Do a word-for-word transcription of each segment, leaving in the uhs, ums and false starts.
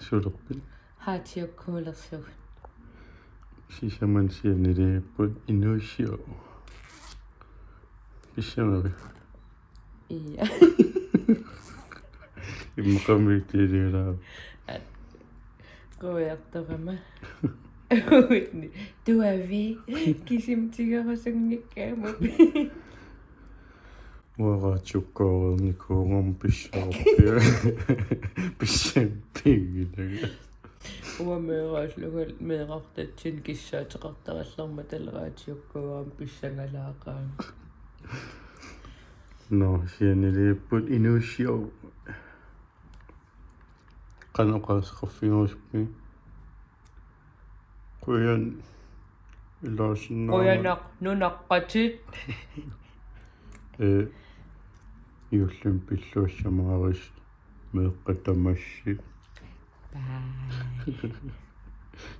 Sulerpit? Hachiokkuulersugut. Sisamanit sianiliipput Inuussio. Pissangavi? Ia. Immaqami tiiliulaa. Quiartorama. Tuavi. Kisimik tigerusunngikkaangamik. Uanga raatiukkaarnikuugama pissaarpia. Pissaarpiigilanga. Uanga meeraallugu meerartatsinni kissaateqartarallarmat taava raatiukkaarama pissangalaaqaanga. Nå, sianiliipput Inuussio. Qanoq oqaaseqarfigerusuppiuk? Qujan ilaasinnaarmat. Qujanaq nunaqqatit. Ee, juullimi pilluassamaarisi meeqqat tamassi. Bye.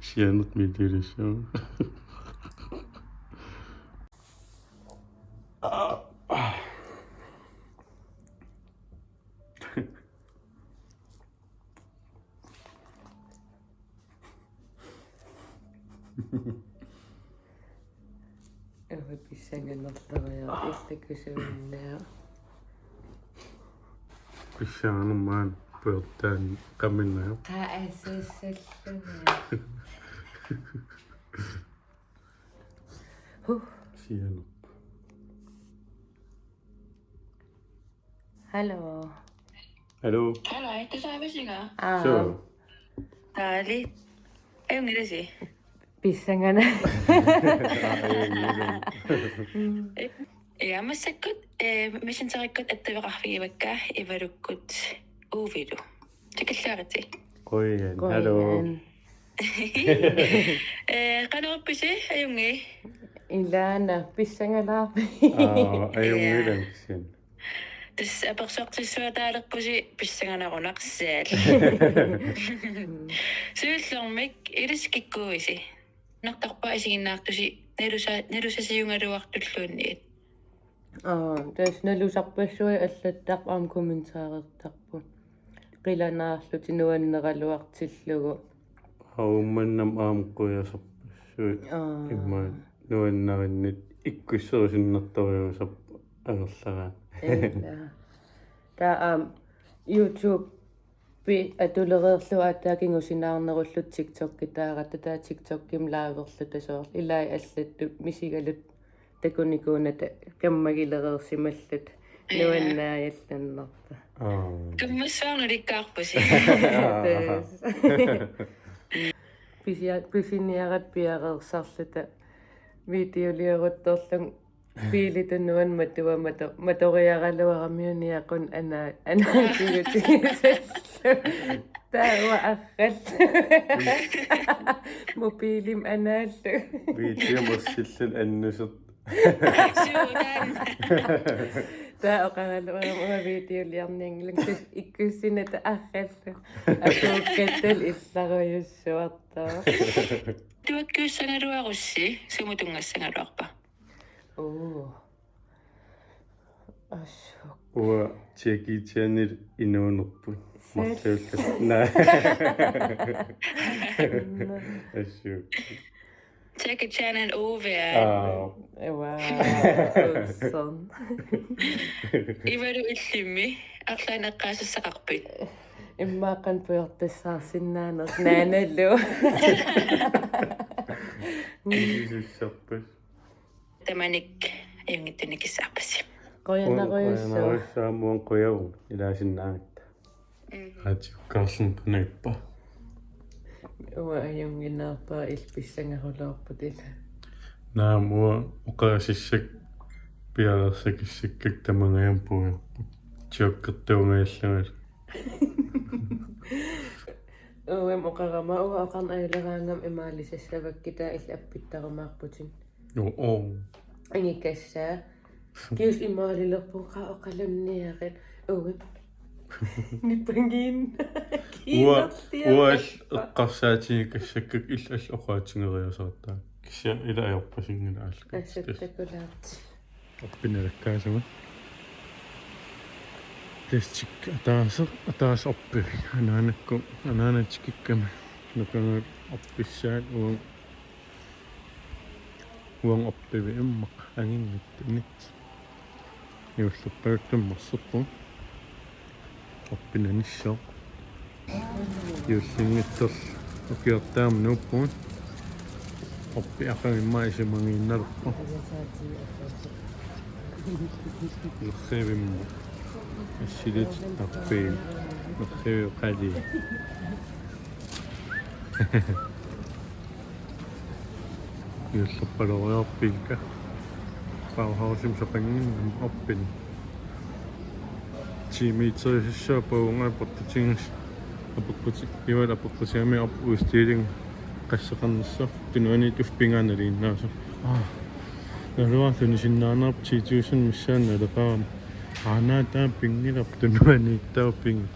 Sianermik ililissavat. Uanga pissanganerleriarlunga illakkusuinnaavoq. Pissanganermat puertaan qaminnagu. Qaa assassallunga. Huh. Sianerpoq. Hallo. Hallo. Hallo, det er så, hvis ikke er. Aa. Så. Dejligt. Er jo lidt at sige. Pissangana. Ja, massakkut, eh, Messengerikkut attaveqarfigivakka Ivalukkut Uvilu. Tikilluaritsi. Qujan. Hallo. Qujan. Eh, qanorpisi, ajunngilaq? Ilaana, pissangalaarpit? Aa, ajunngilaq. Ja. Kisianni. Tassa apersortissuataalerpusi pissanganarunarsaat. Siullermik ilissi kikkuuisi? Nuannertarpa isiginnaartusi nalusa-, nalusasiugaluartulluunniit. Aa, tassa nalusarpassuit allattarput aamma kommentarertarput. Qilanaarlutik nuanneraluartillugu. Aamma aamma qujasarpassuit. Aa. Immaqa nuannarinnit ikkusserusunnartorujussuusarput angerlaraanni. Ila. Taava aamma YouTube-i atulereerlugu aatsaat kingusinaarnerulluta TikTokitaaratta, taava TikTokimi liverluta soorlu ilai allattut misigaluta takunikuunnata kammagilereersimalluta. Ja. Nuannaajallannarpa. Aa. Kammassuarnik ulikkaarpusi. Tassa. Pisia-, pisiniaratta piareersarluta videolioruttorlunga biilitut nuanneq matua mato-, matoriaraluaramiuk niaqunaq anaa-, anaatigut. Taava arrallugu. Mobiilimi anaallugu. Videomi ersillugu annusertoq. Suutaan. Taava oqaraluarama uanga videoliornianngilanga, tassa ikkussinata arrallugu. Akuukkattalu illarujussuartoq. Tuakkiussagaluarussi, sumut tunngassagaluarpa? Oo. Assut. Uanga Jackie Chanip inuunerput. Sas. Marluulluta. Naa. Naa. Assut. Jackie Chan and Ove. Aa. Wow. Sådan. Ivalu, illimmi arlaannik eqqaasassaqarpit? Immaqa qanoq pujortassaarsinnaaneq naanalu. Ilisissarpas. Tamanit ajunngitsunik kissaarpasi. Qujanarujussuaq. Qujanarujussuaq, aamma uanga qujavunga ilaasinnaagatta. Mm. Atsiukkaarluni qanoq ippa? Uanga ajunnginnerpaaq, illit pissangaruloorput ila. Naamik, uanga oqaasissakka piareersakassakkakka tamangajammik puiorput. Jokkertuungajallungalu. Uanga oqarama, uanga oqarneq ajuleraangama imaalisassavakkit, taava illit appittarumaarputit. Joo, oo. Angikassaa. Kiisa imaalilerpunga, qaa oqalunniarit. Uagut. Nipangiinnaq. Uanga, kiinnartiarpakka. Uanga eqqarsaatigiikassakkakka illit allat oqaatigeriasaartakkit. Kisianni ila ajorpasinngilaq aallakaatitassat. Assut takulaartoq. Appinalakkaasumut. Plastik ataaseq, ataaseq orpivik. Anaanakkut, anaanat tikikkami. Nukanut orpissaat uanga, uanga orpivik immaqa anginngittunit. Juulluppaluttut marserpunga. Orpinanissooq. Juullinngitsorlu ukiortaama nuuppugut. Orpiaqqamimma isumagiinnalerpoq. Nerrivimma. Assilit arpiit. Nerriviup qalii. Juullerpaloriarput Bilka. Bauhausimi soqanngimmat orpinik. Ti meterisussaavoq uunga apeqqutigisoq. Apeqquti-, ivaat apeqqutigami op udstilling qasseqarnissaq. Tunuani tuffipingaanaliinnaasoq. Aa. Naluara tunisinnaanerput ti tusind missaani naleqarami. Aana taama pinngilarput tunuaniittaupinngi.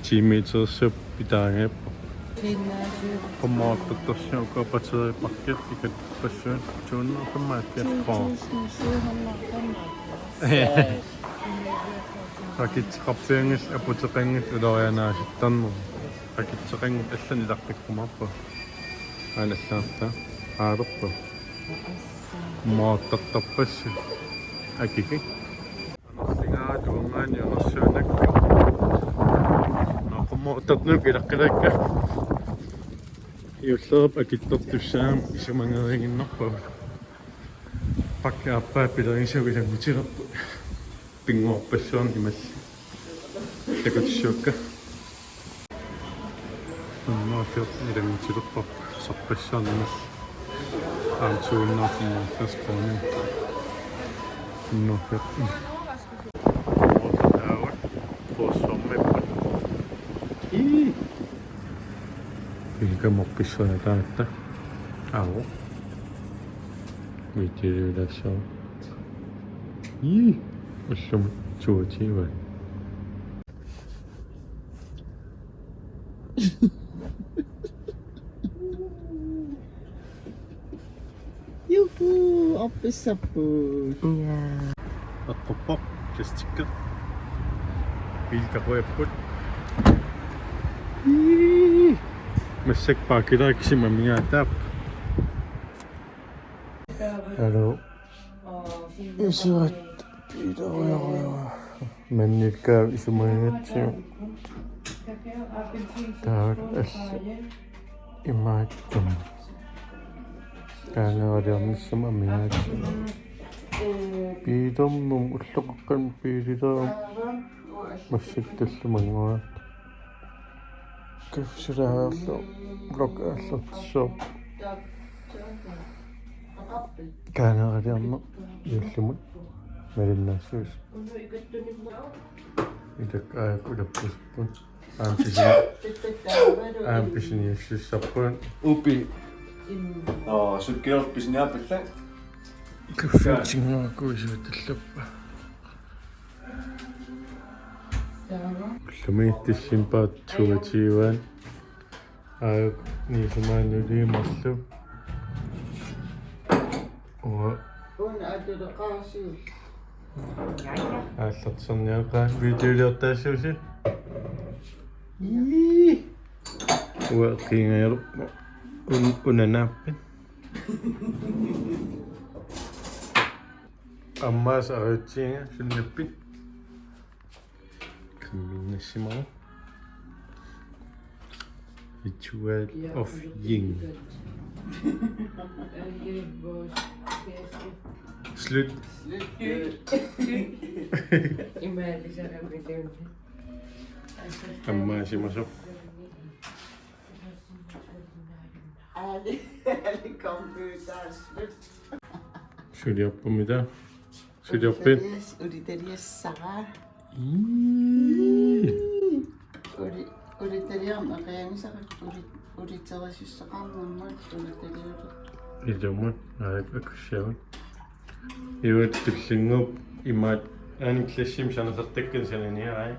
Ti metersup pitaangaappoq. Qummoortortorsiuku batteripakkit ikattorpassuit to hundrede og femoghalvfjerds kroner. Akitseqarpianngillat, aputeqanngillat ulorianaasittarnerat. Akitseqanngillat, allanik ilaqqikkumaarput. Aana allagarta. Aalerpoq. Qummoortortorpassuit. Akikik. Anerligaara tuangaani anersuunakku. Naqummoortartut ilaqqilaakka. Juullerup akittortussaagami isumageriiginnarpagut. Pakki aappaa pilerigisavut ilanngutilerput. Pinnguarpassuarnik imalli. Takutissuakka. Hundrede og fjorten ilanngutilerparput sarpassuarnik. Aamma to hundrede og femoghalvtreds kroner. Hundrede og fjorten. Ii. Bilka orpissariaqarpoq. Aavo. Videolilaassaaq. Ii. Ullumi toogtyve. Juhu, orpissarput. Ja. Eqqorpoq, plastikki. Bilka qujapput. Ii. Massakkut paakilaakkisima mingaataap. Hallo. Isuat piilerujorujua. Mannikka isumagigatsigu. Taava alla imaattum. Kaangeraliornissama amigaatsigu. Piilermut ulloqeqqanut piililerama massakkut tallimanngua. Kaffisilaareerlu vlog aallartissavarput. Kaangeraliarneq juullimut malinnaassuusoq. Ilakka aajuku ulappusipput. Aamma pisini-, aamma pisiniassassapput. Upi. Aa, sukkiorput pisiniarpallat. Kaffiutinngorukku isuatallappa. Ullumi december toogtyve. Aajuku niusimaanuliimarlu. Uanga. Una atuleqaasiu. Aallartisarniaqaaq videoliortaassuusi. Ii. Uanga qiingajalerpoq. Un-, una naappit. Ammaasa ariutsiga sunnippit? Qimminnassimavoq. Ritual of Yin. Slut. Ammaasimasoq. Aali, aali computer slut. Suliorpummi taava? Suliorpit? Ulitalias-, ulitaliassara. Ii. Uli-, ulitaliarneq qiagisara uli-, uliterisussaqarnermut ulitaliulerpoq. Ilumut, aa, akussavut. Ivaat tullinnguup imaat anden klassimi sanasartakkanik sananiarai.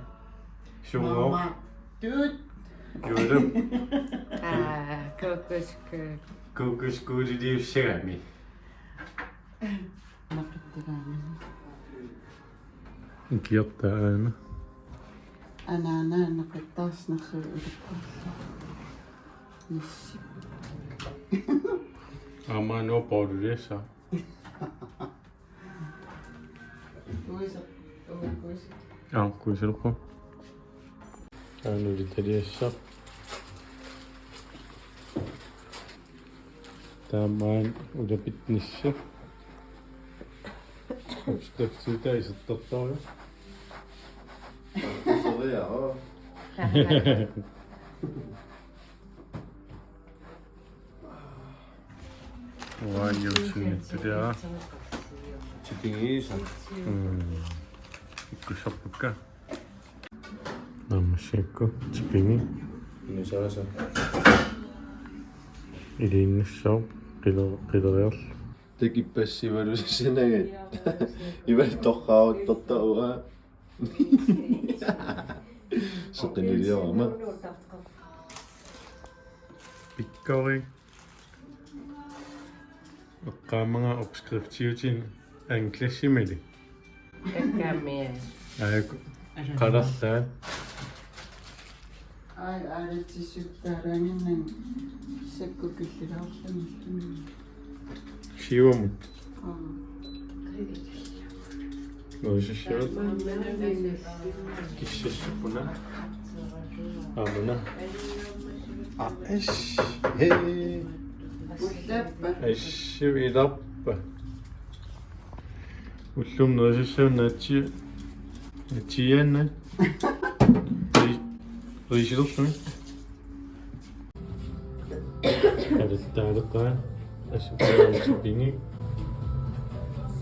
Suugaaq. Mama. Tut. Juulip. Aa, kokosku. Kokoskuuliliussagami. Naqittilaamani. Ikiortaa aana. Anaana naqattaarsinarsuit ulikkaarlu. Yes. Aamma nuupoorluliassa. Kuisa, kuisa. Aa, kuisalupo. Aana ulitaliassaq. Taamaammat ulapitnissaq. Opskriftiutaa isertartorujuk. Sorry, aa. Uanga juussinnittuliara. Tipigiisa. Mm. Ikkussarpakka. Naammassigakkit tipigit. Nusaasa. Iliinnassaaq qilo-, qileriarlu. Takippassivalu sanagat. Ivalu torraaruttortarpaa. Seqiniliorama. Pikkorik. Eqqaamanga opskriftiutinik anklassimalu. Kakkaammiai. Aajuku. Qalerlaat. Ai, ai, tissukkaaraanginnan sakku killilaarluni. Siumut. Aa. Nuusissavit. Kissassuppuna. Aamma. Aa, ish. Hej. Ullappa. Ish, ilappa. Ullumi nuusissavit naatsi-, naatsiiaannaq. Ri-, riisilerluni. Qalittaaleqaaq, assut tipigit.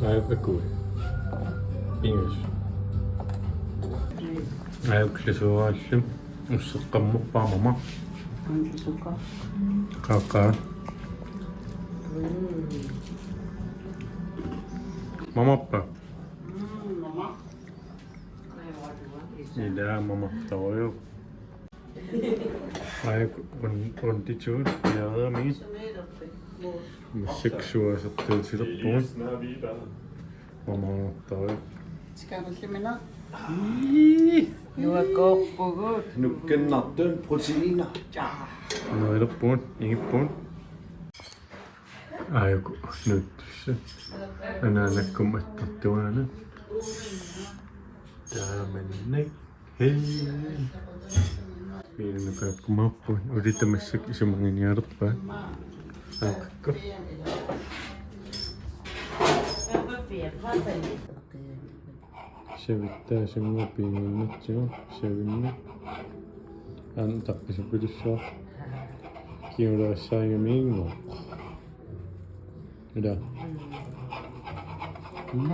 Aajuku. Pingasut. Aajuku lasooraalluni usseqqammerpaa mama. Qaaqqa. Mamarpa? Ila mamartorujuk. Aajuku un-, untitu piareerami. Massakkut suasertuutilerpugut. Mamartorujuk. Tikaarillimina. Ii. Nuakkoorpugut. Nukkannartut proteiner. Ja. Nuilerpugut, ingippugut. Aajuku nuuttussat. Anaanakkumut attartuaannaq. Taamannak. Hej. Piinukaakkumaarput, ulitta massakkut isumaginialerpaat. Aajuku. Savittaasunga piinnginnatsigu, savinni. Aamma taqqisuppilussuaq. Kingulaassaajumiinnguaq. Ila. Mm.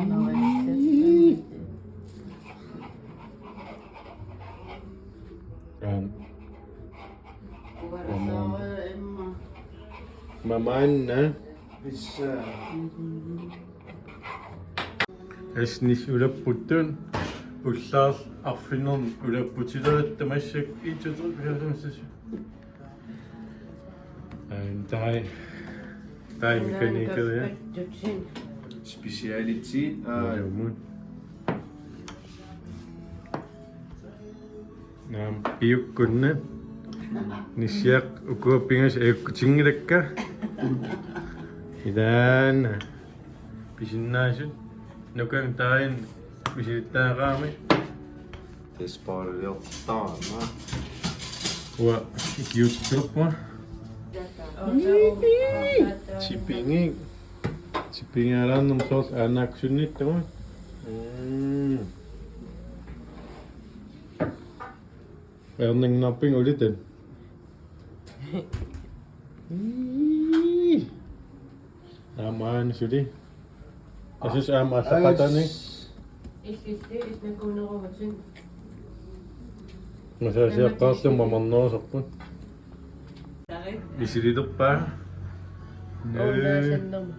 Aamma. Mamaanna. Assut ulapputtut, ullaaq arfineq-marluk ulapputilerput massakkut itsuteqqiasamassasoq. Aamma taai, taimekanikeriat. Specialitet, aa. Ujumun. Naamik piukkunnaq. Nissiaq ukua pingasut ajukkutinngilakka. Ilaanna. Pisinnaasut. Nukannga taanna misilittagaqarami. Tassa paariliortarama. Uanga ikiuuttorpunga. Tipigit. Tipigilaarnermut soorlu aanaakkusunniittugut. Mm. Ajornannginnerpit ulitat? Ii. Aamma aana suli. Assut aamma allaqataani. Illilli isnakuunerugutin. Masaasiaqqaarlumma marnerusarput. Misililerpaa. Uunaasannerma.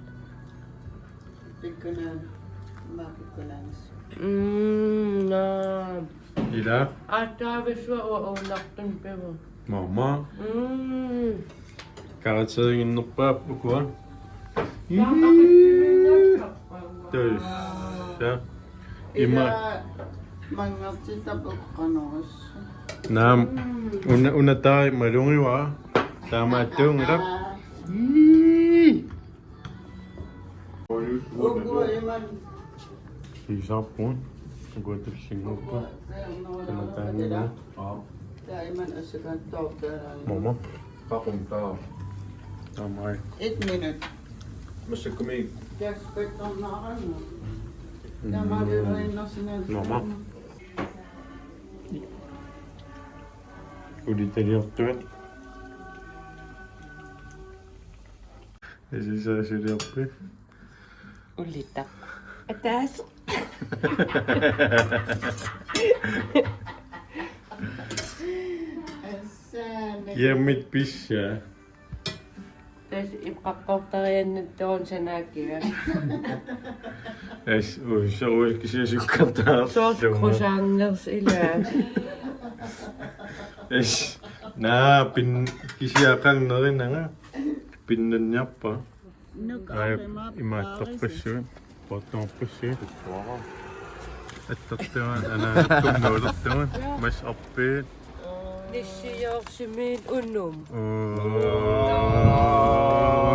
Pikkunaan. Maa pikkunaanissaq. Mm, naa. Ila. Aataavissuaq uunartun pivu. Mama. Mm. Karakterinnginnerpaap ukua. Tassa. Ima. Ila. Manngertitap uqqanerus. Naam, una, una taai malungivaa. Taamaattuunngilaq. Ii. Uku iman. Siisarput. Uku tullinnguupput. Kamataanngilaq. Taiman asukattoortaarani. Mama. Pakum taa. Tamai. Et minut. Massakkumi. Jaskattornaarama. Tamaliuinnarsinaa. Mama. Ulitaliortuat. Isisaa suliorpi. Ulitaq. Ataas. Assaanik. Jammit pissaa. Tassa iqqaqqortariannattuun sanaakiga. Es, uiso, uis, kisiasukkartaa. Soorlu croissangersi ilaa. Es, naa, pin-, kisiaqarnerinanga. Pinnanniarpa. Ai, imaattorpassuit. Poortuarpassuit. Attartuat, anaanakkumut nuulertugut. Mas arpiit. Nissiaarsimit unum.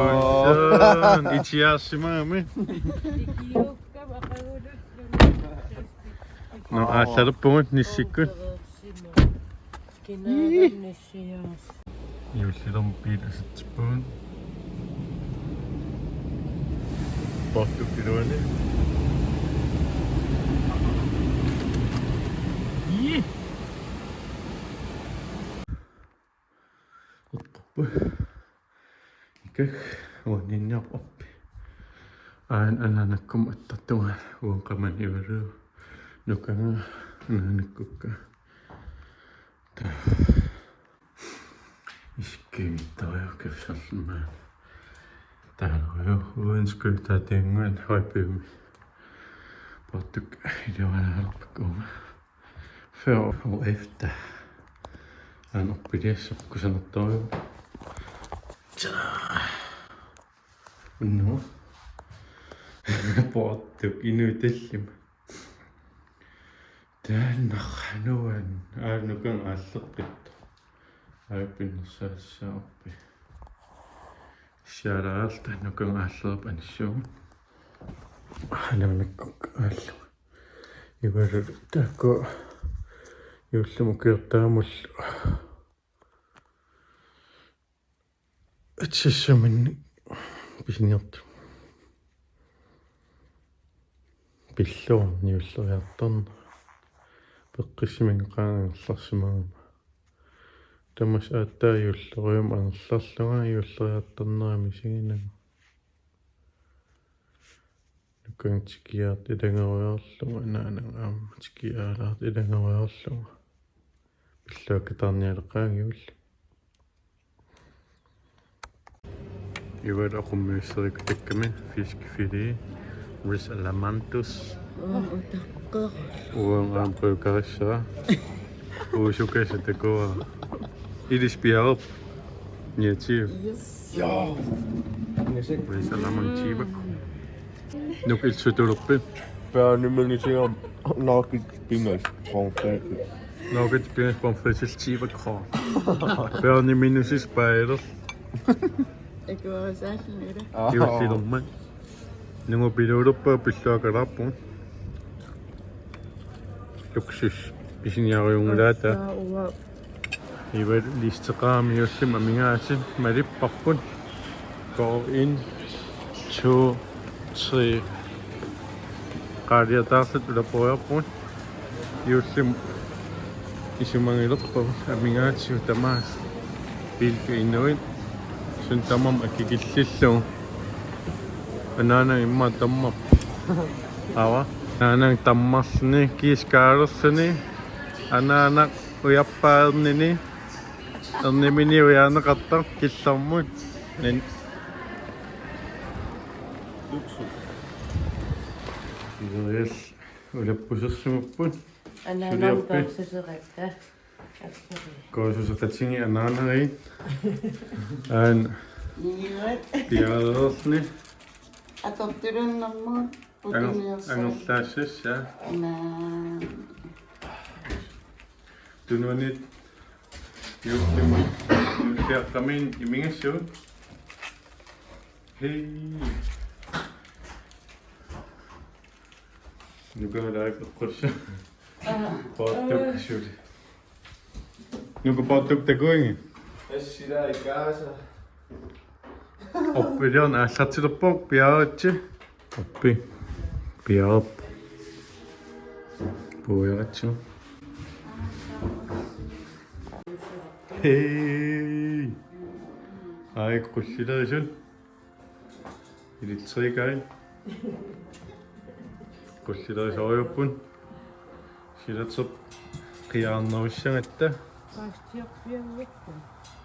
Uussan. Itiaarsimagami. Ikiukkam aqagululluni. No, aallalerpugut nissikkut. Kinaagami nissiaarsi. Juullilermi biil asatsippugut. Poortup iluani. Ii. Uqqorput. Ikak uanninniarput. Aana anaanakkumut attartunga uanga qamani ivalu. Nukanga anaanakkukka. Taa. Iskivittorujuk kafsarlima. Taarujuk uanskui taatianguan højbømi. Poortup iluanaalerpakka uuma. Før og efter. Aana orpiliassaaq kusanartorujuk. Taa. Unnu. Poortup inuit tallima. Taanna nuan. Aa, nukanga aalleqqittoq. Aa, pinnersaassaarpi. Sialaarta nukanga aallerput anissuugut. Anaanakkukka aallunga. Ivalu taakku juullimi ukiortaamullu. Atsissuminnik pisiniartut. Pilluarni juulleriartornera. Peqqissiminnga qaangerlarsimagama. Tamassi aatsaat juulleriummat angerlarlunga juulleriartornera misiginagu. Nukanga tikiaartoq ilanngueriarlunga, anaanaga aamma tikiaalaartoq ilanngueriarlunga. Pilluakkataarnialeqaanga juulli. Ivalu aqummiusserikutakkami fiskfilet, ris alamantus. Aa, utaqqeq. Uanga aamma qiukarissara. Uusukasa takuara. Ilissi piareerpoq. Niatsiu. Yes. Jaa. Ris alamantiivakku. Nuka illit sutulerpit? Børneminusiga nugget pingas pomfrit. Nugget pingas pomfrit til tyve kroner. Børneminusis bajler. Ikke var særlig nytte. Juullilermat. Nungupiluulerpaa pilluakkalaarpugut. Luksus pisiniariunngilaataa. Aa, uanga. Ivalu listeqarami juullimi amigaatsit malipparput. Go in, two, three. Qaaliataarluta ulaporiarpugut. Juullimi isumagilerpagut amigaatigut tamaasa. Bilka inuit. Suut tamarmik akikillillugu. Anaanaga immaqa tammarpoq. Aava. Anaanaga tammarluni, kiisa kaalerluni. Anaanaq ujarpaa ernini. Ernimini ujarneqartoq killormut. Nin. Luksus. Ilerial ulappusersimapput. Anaanaq suliorpi. Kursuseqatigit anaanagit. Aana. Inuit. Piareerluni. Atortulunnermut. Anger-, angerlaassassaa. Naa. Tunuaniit juullimi, juulliaqqamiit imigassavut. Hej. Nuka live eqqussaaq. Poortukkut suli. Nuka poortukkut takuigit? Assilai kaasa. Orpiliorneq aallartilerpoq, piareeritsi. Orpi. Piareerpoq. Puiaritsi. Hej. Ai, qullilerisut. Ilitserikait. Qullilerisorujuupput. Silaterpiarnerussagatta. Fast job pianngippu.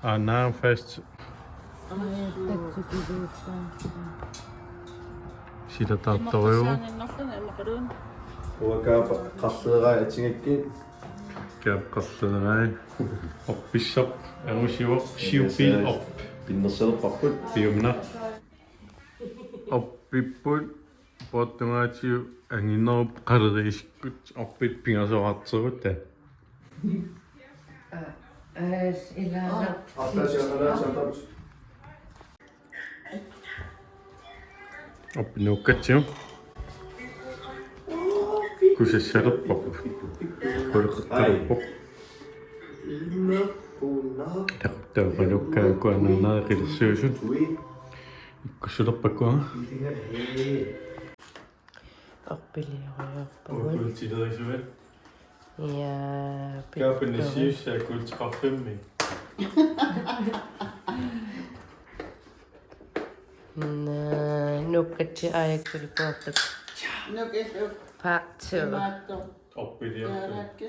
Aa, naa, fast. Aa, tatsikiluuppaa. Silataartorujuuvoq. Uanga Kaapa qarleerai atigakkit. Kaapa qarleerai. Orpissaq angusivoq, siupiit orp. Pinnersalerparput. Piumna. Orpipput poortungaatigut anginerupput qaleriisikkut orpit pingasoqarterutta. As ilaana. Orpit nuukkatsigu. Kusassalerpoq. Quleqeqqalerpoq. Taquttaa qalukkaa kuanunnaaqqilersuusut. Ikkussulerpakkuanga. Orpiliorujorpugut. Kuultilerisuat. Ja, Kaapini pittoru. Siussaa kuulteqarfimmi. Naa, nuukkatsi aajakkulipoortuk. Nukillu. Part two. Imaattoq. Orpiliorput. Taarakke.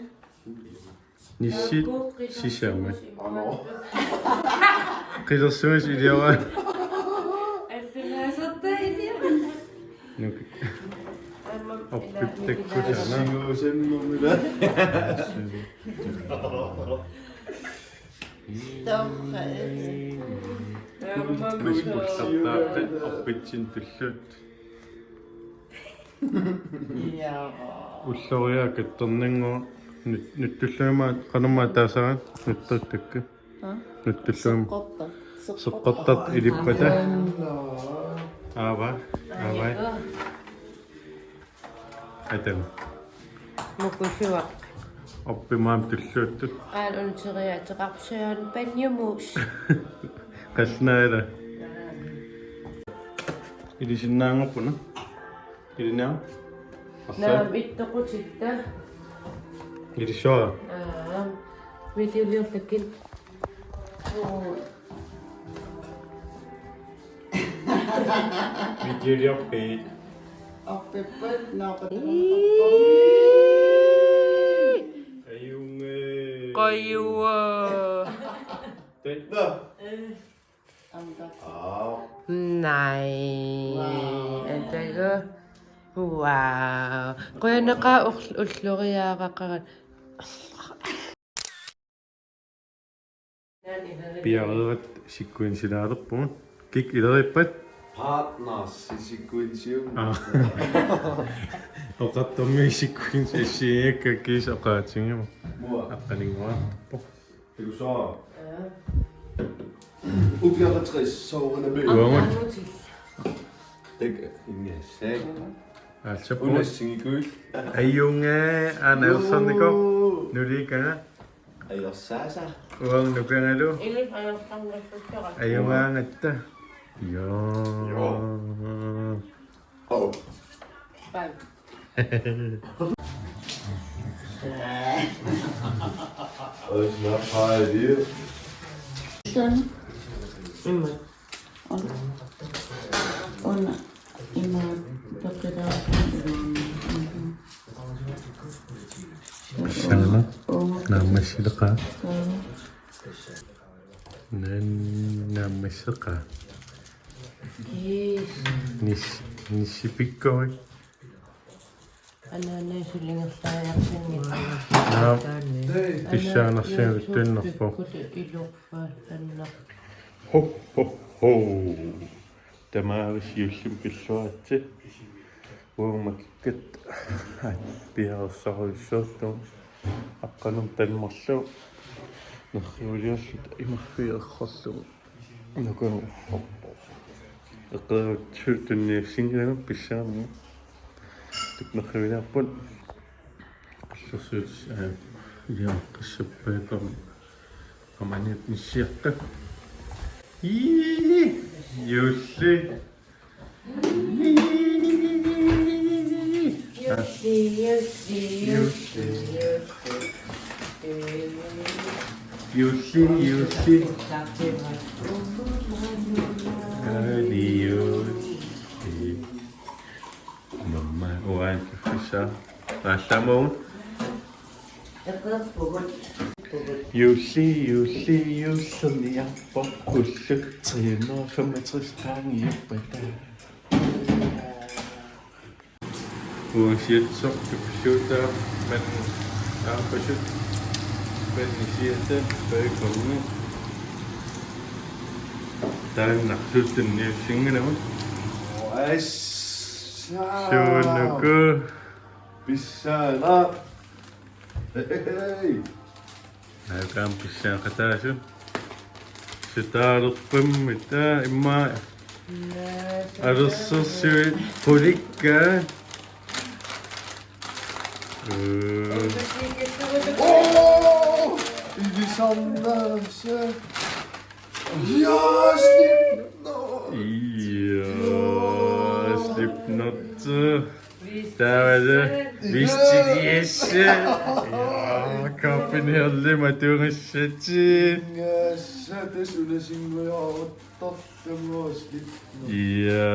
Nissi sisamat. Ano. Qilersuis iliora. Allinaasortaa iliora. Nuk. Orpittakkusana. Asiguusannermila. Torra. Maskullartaaqqa orpitsin tulluut. Ja. Ulloriaq kattornannguaq nut-, nuttulluguma qanormaa taasara nuttartakka. Ha? Nuttulluguma. Seqqortat. Seqqortat ilippata. Aava, aava. Atam. Mukusuaq. Orpimut tulluuttut. Aana unteriaateqarpoq Søren Banjemus. Qallunaala. Ilisinnaanngorpuna. Ilinniaruk? Arsaa? Naamik ittoqutitta. Ilissuara? Aa, videoliortakkin. Videoliorpit. Orpipput naaqattaneqarpoq. Ajunngee. Qajua. Tei. Naa. Amta. Aa. Nai. Wow. Atagu. Wow. Qujanaqaaq ul-, ulloriaaraqarat. Piareerat sequencelaalerpugut. Kik ilerippat? Partners sequencium. Aa. Oqartormi sequence assigiikka kiisa oqaatigivoq. Mua. Aqqaninnguarpoq. Takussuara. Aa. Ukiaqatris soorunami. Uagut. Aamma. Tak ingassaak. Aalsappu. Unassingikuit. Ajunngee, aana ersarnikoq. Nuliikanga. Ajorsaasa. Uanga nukangalu. Ilip ajortarnassussara. Ajunngaangatta. Joo. Joo. Oh. Bye. Oi, snap, hej, det. Sådan. Mm. Under. Under. Imaat. Taqitaa. Sala. Naammassileqaaq. Nan-, naammassileqaaq. Yes. Nis-, nissipikkorik. Anaana sulingerlaajarsinngilanga. Naam. Taanni. Pissaanersiuttuinnarpoq. Anaana YouTube-ikkut iluarpaallannaq. Ho, ho, ho. Tamaavisa juullimi pilluaritsi. Uagut makikkatta piareersarujussuartut. Aqqaneq-marluk nerriviuliorluta imarfiup errorlugu nukani uffarpoq. Eqeerutsu tunniussinngilagut pissanganarmut. Nerriviuliorput. Qassersuut, aa, iliaqqassappaat aamma aniat nissiaqqat. Ii, Jussi. Jussi, Jussi, Jussi, Jussi. Jussi, Jussi. Aa, Jussi. Mamma uanga piffissaq. Aallamut. Eqeerpugut. Jussi, Jussi, Jusserniarpoq ullut tre hundrede og femogtres gange juppata. Uasiatsoq pipisuutaa man aappasut. Pannisiata paikonni. Taannarsuttun niussinngilagut. Suunuku. Pissaanaq. Hej. Aamma pissaaqataasut. Sutaalerpammi taa immaqa alersersuit qulikkaat. Ee. Oo! Ilisarnaasa. Ja, Slipknot! Ja, Slipknot. Taava Vistilias. Ja, Copenhagen matuugassatit. Ingassa tassa unasinngujaaruttorlugu Slipknot. Ja.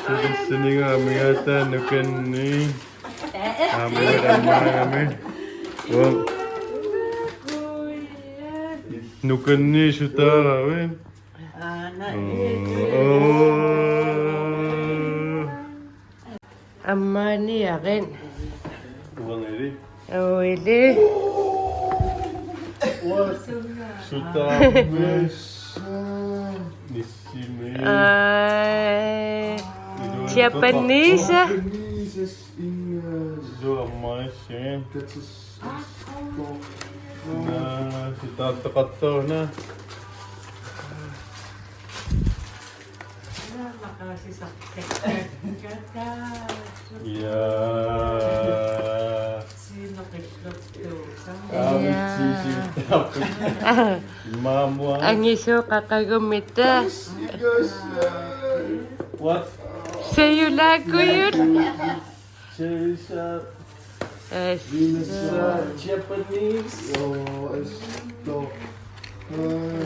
Sulissuninga amigaata nukanni. Amigaata ammaagami. Uang. Nukanni sutaaravi. Oo. Ammaaniarit. Uangali. Uili. Ua. Sutaarmi. Nissimi. Ai. Iluat. Japanese. Japanese. Iluat ammaassi. Naa, sitaartaqartaruna. Ja. Aamma. Ja. Siisittarput. Maamua. Angisuuqaqagummita. What? Sajulaakujut. Sisa. Yes. Sisa. Japanese. Oh, esto. Eh.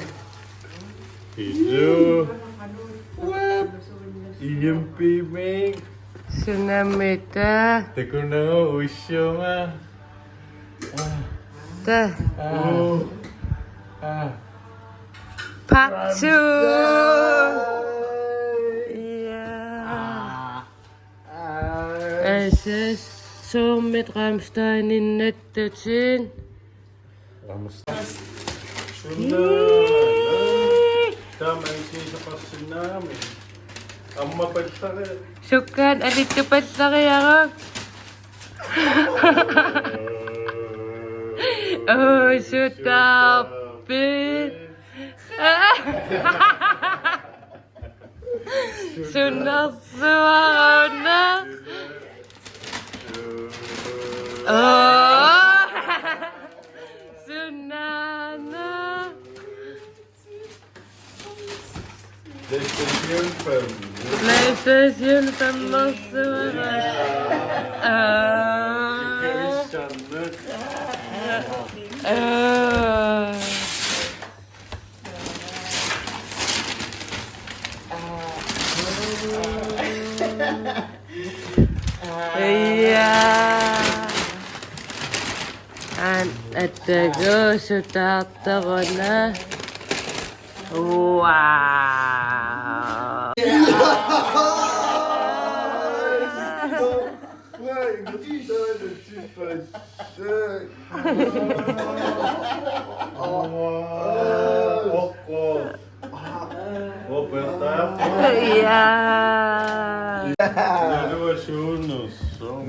Ilu. Web. E M P Ming. Sunamita. Takunagu uissuunga. Ah. Ta. Ah. Oh. Ah. Part two. Ramsay. Ja. Ah. Asas soormit Rammsteininnattutit. Rammstein. Sunna. Taama isiisaqarsinnaagami. Ammapallari. Sukkaat alittupallariaruk. Oosutaarpit. Sunarsuaruna. Oo. Sunaana. PlayStation fem. PlayStation femmersuara. Aa. Aa. Aa. Ja. An-, attagu sutaartaruna. Wow. Wait, what you doing? It's too fast. Shit. Oh, oh, oh. Operta. Ja. Naluasuunersoq.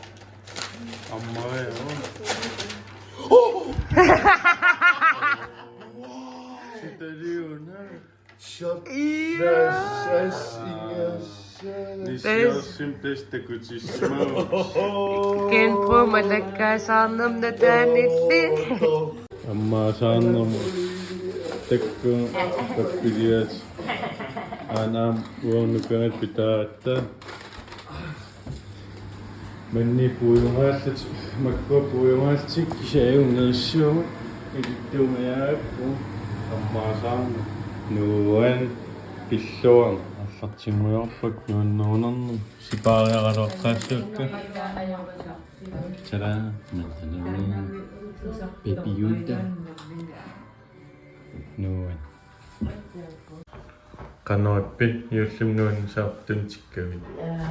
Ammariaruk. Sitaliuna. Shot. Nissiorsim tassa takutissimavugut. Genbrugermalakkaasarnermut nutaanilli. Ammaasaarnermut takkuuk pappiliat. Aana uornukaat pitaaratta. Manni puioraallutik, makkua puioraallutik, kisianni ajunngerissiuk, ikittuumajaapput, ammaasaarneq, nuuan, pilluaq, aallartinngujoorput, nuannerunarneq, sipaariaraluaqqaassuakka. Tada, matana, baby Yoda. Nuuan. Qanoq ippi, juullimi nuannisartut tikkavit? Ee,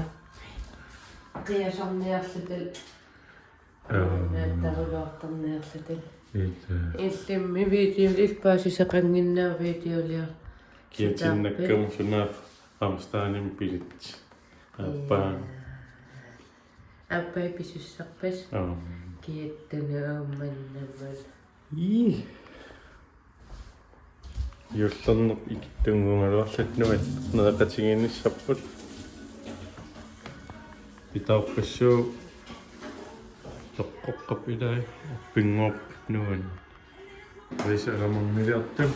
qiasarniarluta. Aa. Nuannaartaruluartarniarluta. Ita. Illimmi videolik paasisaqannginnera videolior. Kiatinnakkam sunaaffa Amsterdamimi pilit. Aappaa. Ija. Aappai pisussarpasi. Aa. Kiattunut aamma mannammut. Ii. Juullerneq ikittunnguugaluarluta nuanneqatigiinnissarput. Pitaarpassuuvoq toqqoqqap ilai pinnguarput nuanneq. Risalamanngilartut.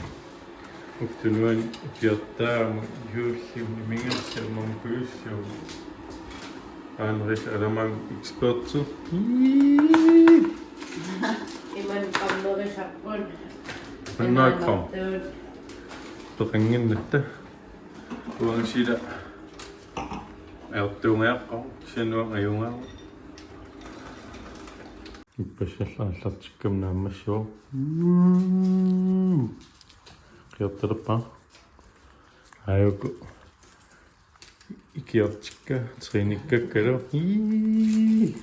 Uktunuan ukiortaama juullimi mingassama pujussuuvoq. Andres Alaman eksperti. Iman qammerisarput. Annaakram. Peqannginnatta. Uansila. Ajortuungajaqqaaq, sinuaq ajungaaq. Ippassaq aallartikkama naammassivoq. Mm. Qiortalerpaa. Aajuku. Ikiortikka, trænikkakkalu. Ii.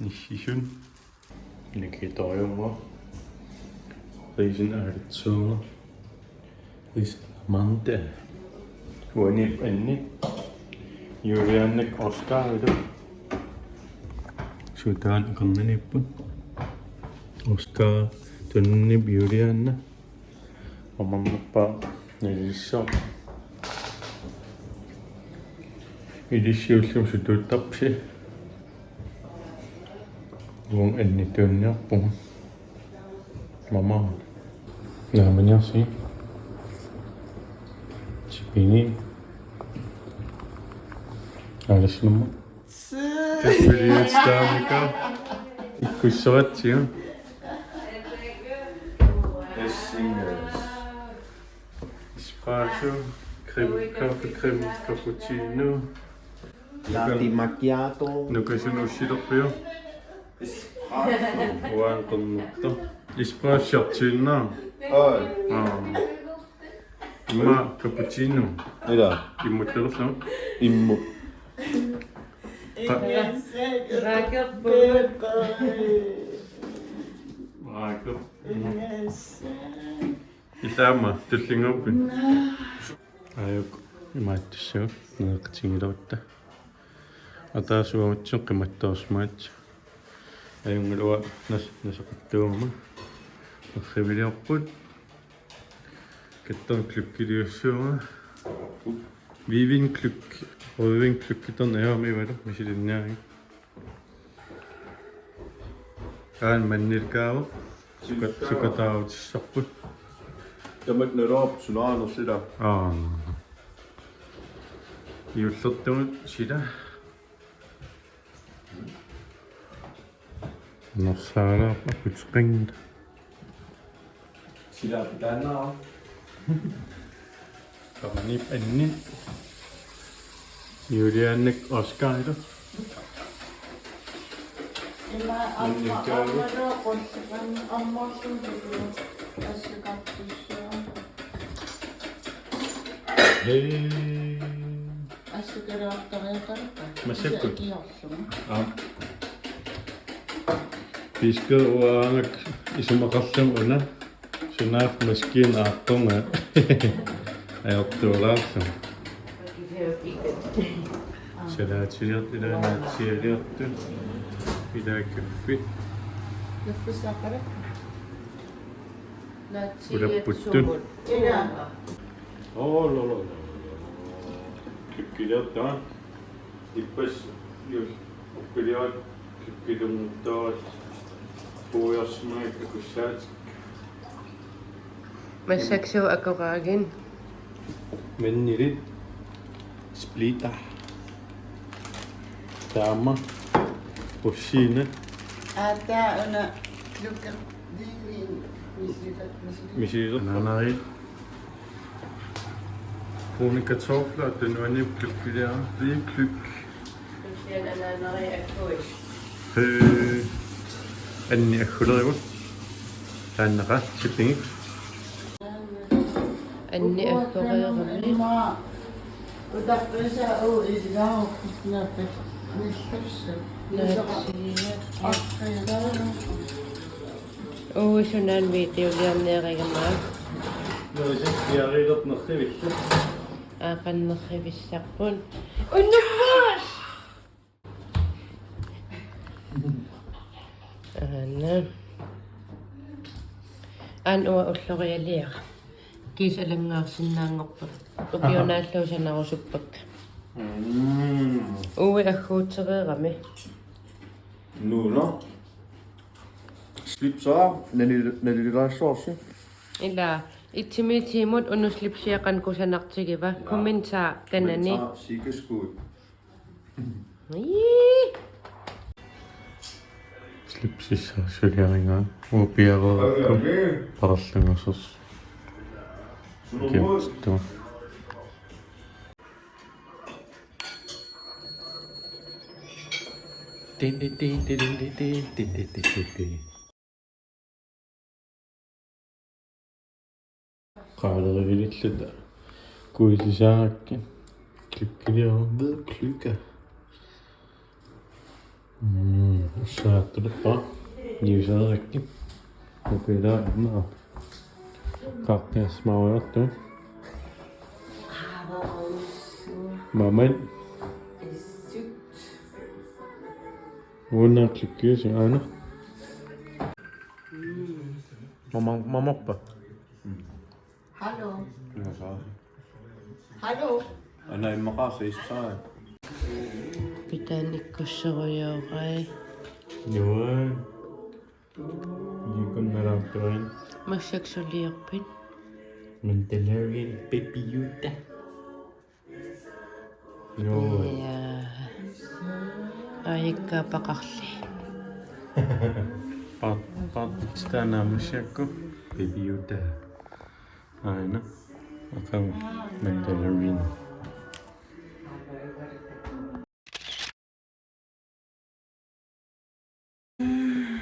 Nissisun. Nikitoriummo. Riisin aaritsuunga. Riis Amanda. Uanip anni. Julianik Oscar ilu. Sutaan akornanniipput. Oscar tununip Juliana. Amarnerpaaq nalissaaq. Ilissi ullumi sutuuttarpisi? Uanga annituunniarpunga. Mama. Naamaniarsi. Sipini. Aalassinamma. Kaffiliutstaamika. Ikkussoratsigu. Essingas. Espresso, creme, kaffe, creme, cappuccino. Latte macchiato. Nukasunu ussilerpiuk? Espresso. Uanga qernertoq. Espresso shottiinnaq. Oi. Aa. Immaqa cappuccino. Ila. Immuttorlu. Immut. Qa- Raker. Raker. Ilaama tullinnguuppi. Aajuku imaattussagut nereqatigiilaarutta. Ataasiuatsiaq qimattoorsimaat. Ajunngilaq uanga nas-, nasaqattuugama. Arriviliorput. Kattoq klukkiliussuunga. Vivian kluk. Vivian klukkitorn ajormivalu misilinniarigit. Aana mannilkaavoq. Sukat-, sukataarutissarput. Tamat naloorpoq sunaanersilaaq. Aa. Juullertumut sila. Narsaalerput aputeqanngilaq. Sila pitaannaa. Qamanip anni. Julianik Oscar ilu. Ima amma, amma qullipan ammarlugu assukartussaa. Hej. Assukalaartariaqarpa? Massakkut. Kisianni ikiorlugu. Aap. Pisker uanak isumaqarluni una. Sunaaffa maskiina aaqqunga. Ajortuulaarluni. Salaatiliortut, ilaa naatsiliortut. Ilaa kaffi. Kaffi saqqara. Naatsiliortut. Ulapputut. Sumut. Ilaa. Oh, lo, lo, lo, lo, lo. Kikkilertaa. Ippassaq, jus, uppilivat, kikkilertaa, puujarsimanik akussaatik. Massakkut suut akoraagit? Mannilit, splitter. Taama, rosiner. Aa, taanna, lukkar, diilin, misilisar, misilisar. Misilisar. Anaanarit. Brune kartofler, den var nem at klikke der. Det er en klik. Kisianni anaanari akkuit. Øh, anni aggulerugut. Taannaqa, shipping. Anni aggulerugut. Uissunan videoliorniarigama. Nuusiaq piariilernerrivillu. Aaqannerrivissarput. Unnummaas! Aana. Aana uanga ullorialiara. Kiisa alanngaarsinnaanngorpara. Ukiunaallu sanarusuppakka. Mm. Uui agguutereerami. Nuuna. Slipsaa, nani-, nanilaassoorsi. Ilaa, itsimiitimut unnuslipsiaqan kusanartigiva. Ja. Kommentar kanani. Kommentar, sikkeskud. Ii. Slipsissaq suliarigaa. Upiareerukku. Parallangasoq. Kiistu. Tin, tin, tin. Qaalerivililluta kuisisaarakkit. Klikkiliorved klikke. Mm, saattulerpa. Niusaarakkit. Ukilaarna. Kaartiarsmaariartu. Maman. Una klikkiusi aana. Mama, mamappa. Hallo. Hallo. Ana immaqa FaceTime. Pitaani ikkussorujoorai. Nuan. Nikunnerartuan. Massakkut suliorpit? Mandalorian Baby Yoda. Nuan. Ja. Aajukkaapaqarli. Part, part, taanna massakkut. Baby Yoda. Aana. Aqagu Mandalorian.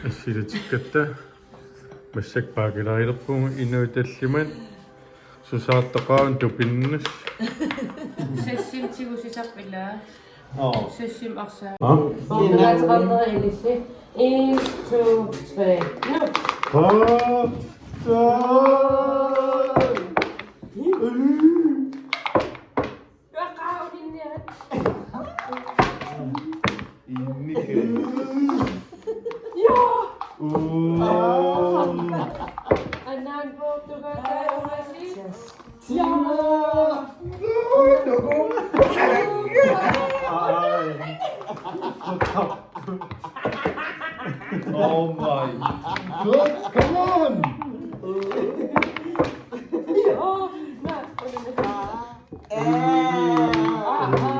Assilatikkatta. Massakkut paakilarilerpugut inuit tallimat. Susaartaqaaq tupinnus. Sassim tigusisarput ilaa. Aa. Sassim arsaa. Aa? Oqaateqarnera ilissi. En, to, tre, nu. Aa. Aa. Immikku. Joo. Uu. Anaan poortugaataarmasi. Joo. Ai. Oh my God, come on. Joo. Amen.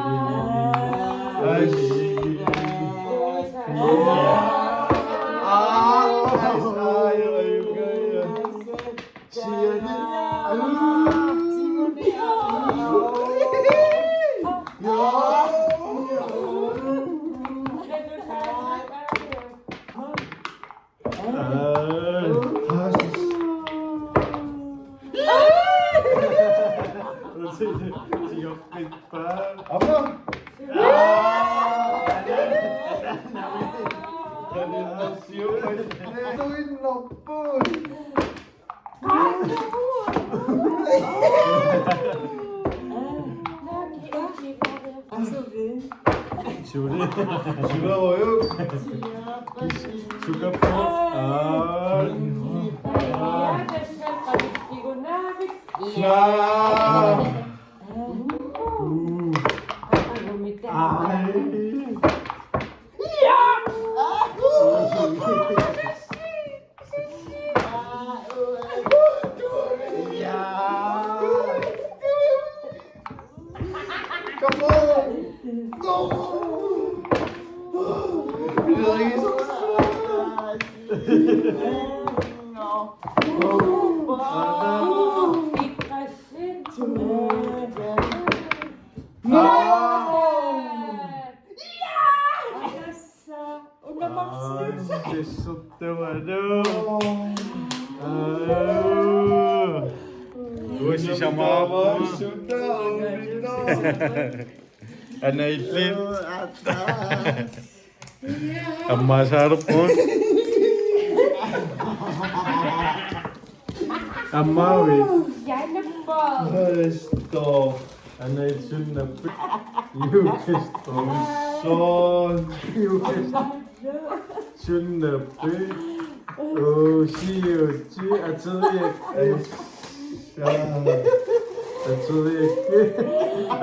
Tuinnarput. Suli. Sularujuk. Sukappu. Aa. Naa. Uu. Ai. Come on! No! Please. No! No! Una maksimum. Tussertualu. Aa. Usi sama. Ana illit. Amma sarpun. Amma ui. Stop. Anait sunnappit? Juukist. Son. Juukist. Sunnappit? Uusiuti ateriak. Ateriak.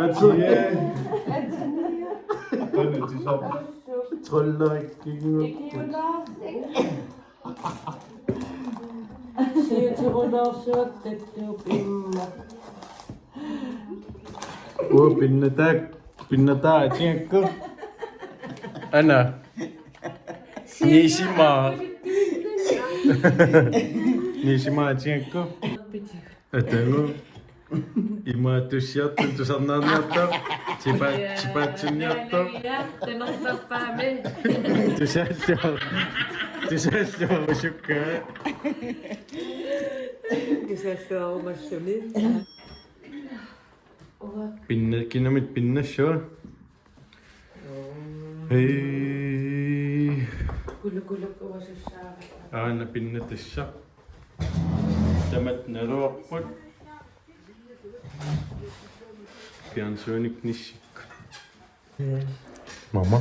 Ateriak. Trollerikkingut. Siuterunaarsuat tattuup imma. Uu, pinnataa, pinnataa atigakku. Ana. Nisima. Nisima atigakku. Atagu. Ima tussiartut tusarnaarniartoq. Tipa-, tipatsinniartoq. Tanortarpaami. Tusaalluar-, tusaalluarusukkaa. Tusaalluarumassuni. Pinna-, kinamit pinnassuaq? Hej. Kulu, kulu, kuasussaavara. Aana pinnatassa. Tamat naluarput. Fjernsynik nissikka. Mama.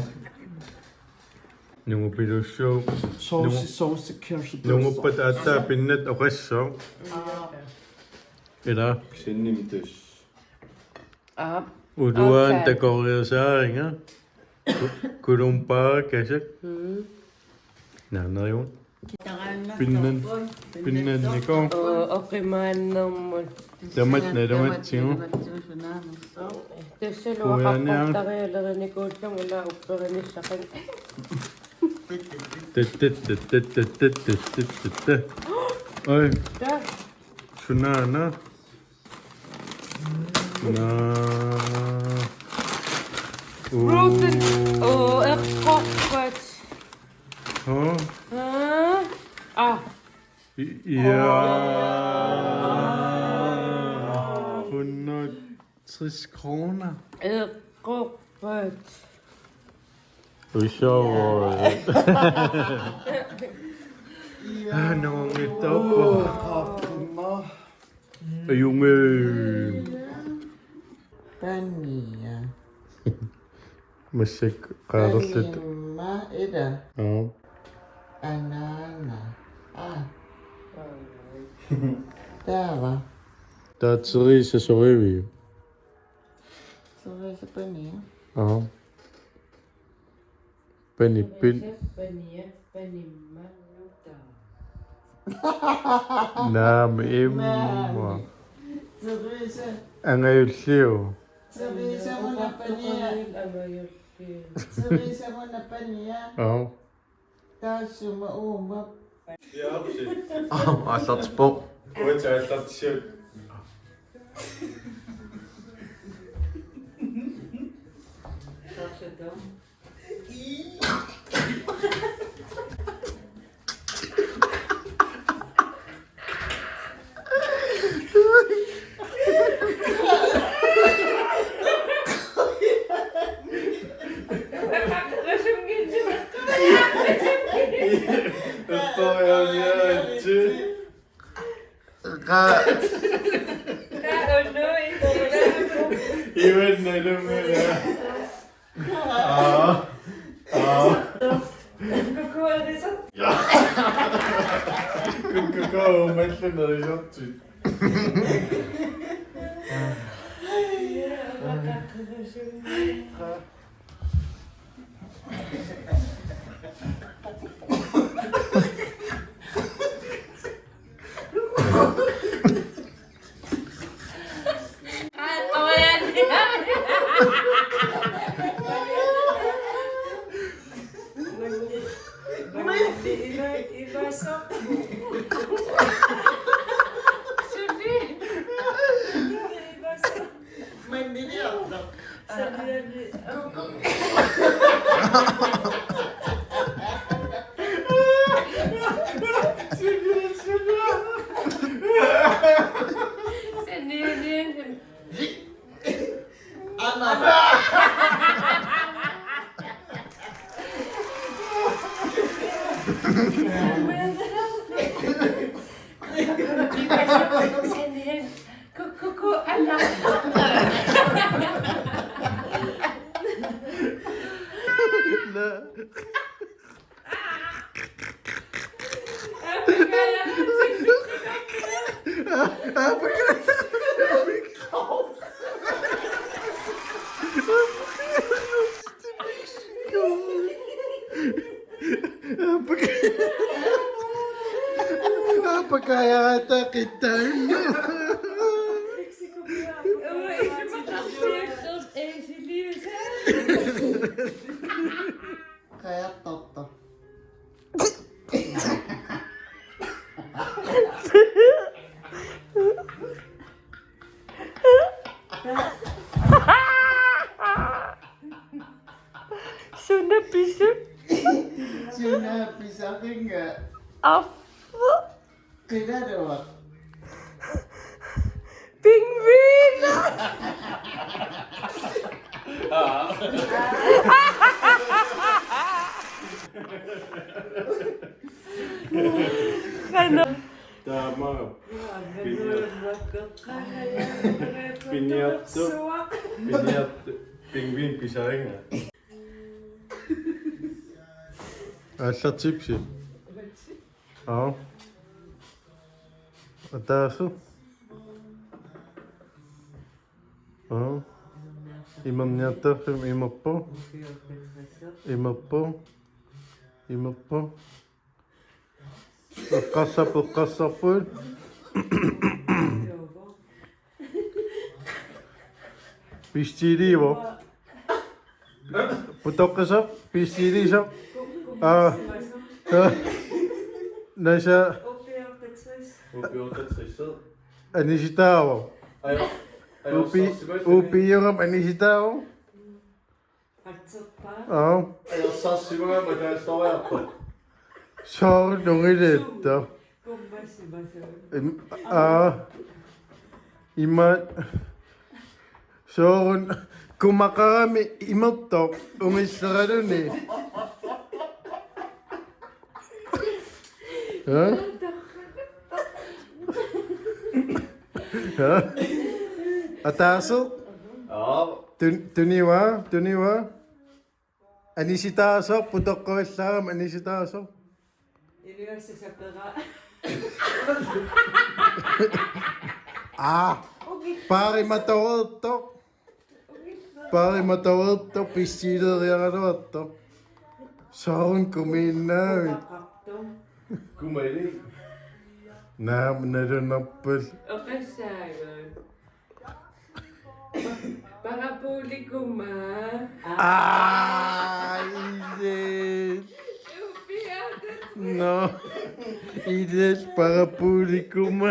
Nungupilussu. Sovse, sovse, kirsebær. Nunguppat aatsaat pinnat oqassaaq. Ila. Sinnim tus. Aap. Uluaan aatsaat takoriasaariga. Ku-, kulumpaakasak. Mm. Naanerigut. Pinnan-, pinnannikoq. Oo, oqimaannermut. Tamat nalugatsigu. Tussalu aqattarialernikuullunga ila upperinissaqan. Tet, tet, tet. Oi. Taa. Sunaana. Naa. Broken. Oo. Oo, eqqorpat. Hoo? Aa. Ah. I-, ja. Hundrede tres kroner. Eqqorpat. Uisoo. Ah, nunguttappa. Ajunngilaq. Pania. Massakkut qaarluta. Panimma ila. Aa. Anaana. Aa. Taava. Taava Theresa soriviuk? Theresa Pania. Aa. Pani, pin-. Pania, panimma, nutaa. Naamik, immaqa. Naamik. Theresa. Angajulliuvoq. Theresa-muna Pania. Angajulliuvoq. Theresa-muna Pania. Aa. Taassuma uuma. Aa, aallartippoq. Uatsi aallartissiuk. Nervøsitsi. Apakaya ata kitain. Kaya toto. Suna pisu. Suna pisaringa. Af. Qilaruaq. Pingvin. Qanoq. Taama. Piniartu. Piniartu. Piniartu. Pingvin pisaringa. Alla chipsi. Aa. Ataaseq. Aa. Imerniartarfimmi imerpoq. Imerpoq. Imerpoq. Eqqarsarpoq, eqqarsarpoq. Pissiliivoq. Putoqqisoq, pissiliisoq. Aa. Aa. Nasa. Upiortatsissu. Anisitaavoq. Ajo. Upi-, upiorama anisitaavoq. Aa. Ajorsarsivunga mataassoriarpoq. Soorlu ungilaartoq. Im-, aa. Ima soorlu kumaqarami imertoq ungisseraluni. Aa? Aa? Ataaseq? Aa. Tun-, tuniva, tuniva. Anisitaasoq, putoqqavallaarami anisitaasoq. Iligassasapera. Aa, paarimatoreertoq. Paarimatoreertoq, pissiileriaraluartoq. Soorunami kumiinnaavit. Kumali. Naamik nalunarput. Oqassaagut. Parabolikuma. Aa, illit. Upiatat. No. Illit parabolikuma.